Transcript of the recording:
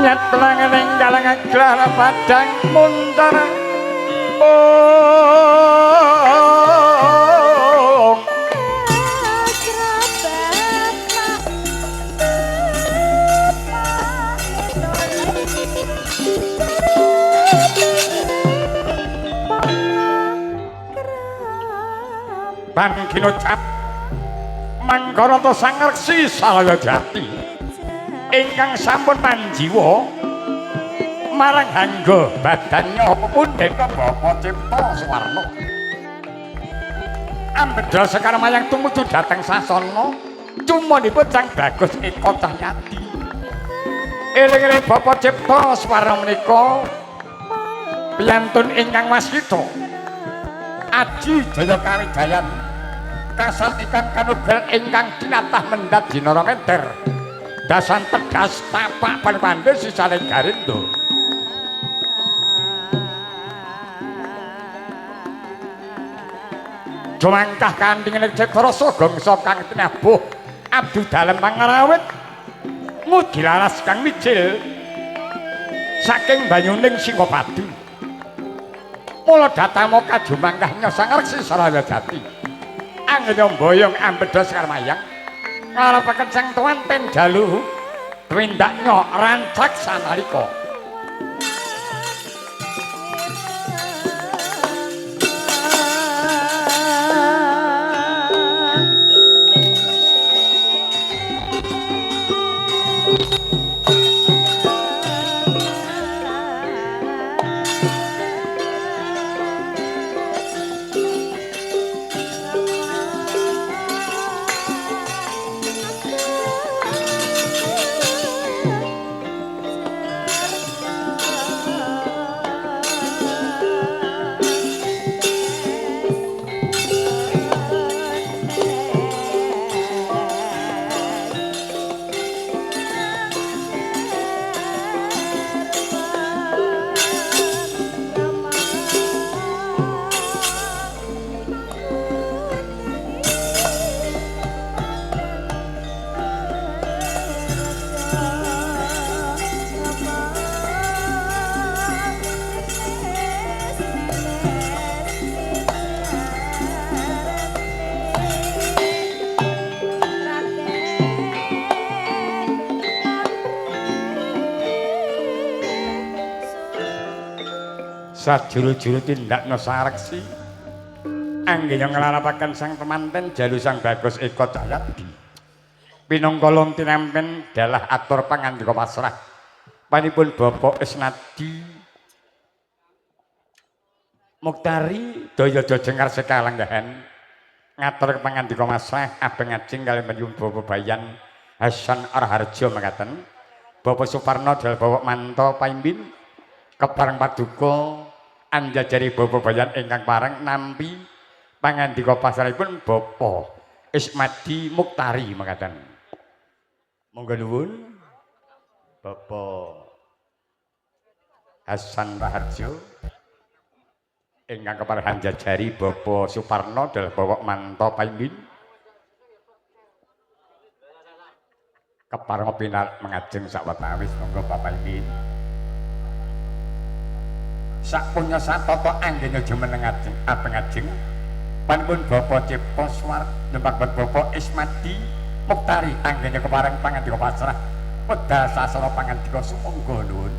Nyat pelangan kalangan gelar padang muntar. Ban kinocap mangkarata sang reksi salaya jati ingkang sampun manjiwa marang hangga badannya punden Bapak Cipta Suwarna. Ambedha sekar mayang tumuju dhateng sasana cumanipun Sang Bagus Eka Cahyadi. Eling-eling Bapak Cipta Suwarna menika piyantun ingkang wasita aji jaya kawijayan kasat ingkang kanugrahan ingkang tinatah mendhat jinara menter dasan tegas tapak panpandhe sisaning garindo. Jumangkah kanthi ngene cipta rasa gangsa kang tinabuh abdi dalem pangarawit ngudi laras kang mijil saking banyuning Singapadu. Mula datamo kajumangkah nyosang reksi saraya jati. Anggenya mboyong ambedha sekar mayang nglarepaken sang tuwanten jalu twindaknya rancak sanalika. Sajuru-juru tindakna sareksi anggenya nglarapaken sang temanten jalu Sang Bagus Eka Cahyadi pinangka tinampen dalah atur pangandika pasrah panipun Bapak Isnadi Muktari daya jejengkar sekalenggahan ngatur pangandika pasrah abeng ajeng kaliyan penyuwun Bapak Bayan Hasan Raharjo mekaten Bapak Suparno dal Bapak Manto Paimbin kepareng paduka anjajari Bapak Bayan ingkang pareng nampi pangandika pasrahipun Bapak Ismadi Muktari mekaten. Monggo nuwun Bapak Hasan Raharjo ingkang kepareng anjajari Bapak Suparno dal Bapak Manto Paimbin kepareng pinal mengajeng sawetawis. Monggo Bapak Paimbin. Sapunya satata anggenya jumeneng ajeng abeng ajeng panipun Bapak Cipta Suwar nembak Bapak Ismadi Muktari anggenya kepareng pangandika pasrah wedal sasana pangandika sumangga nuwun.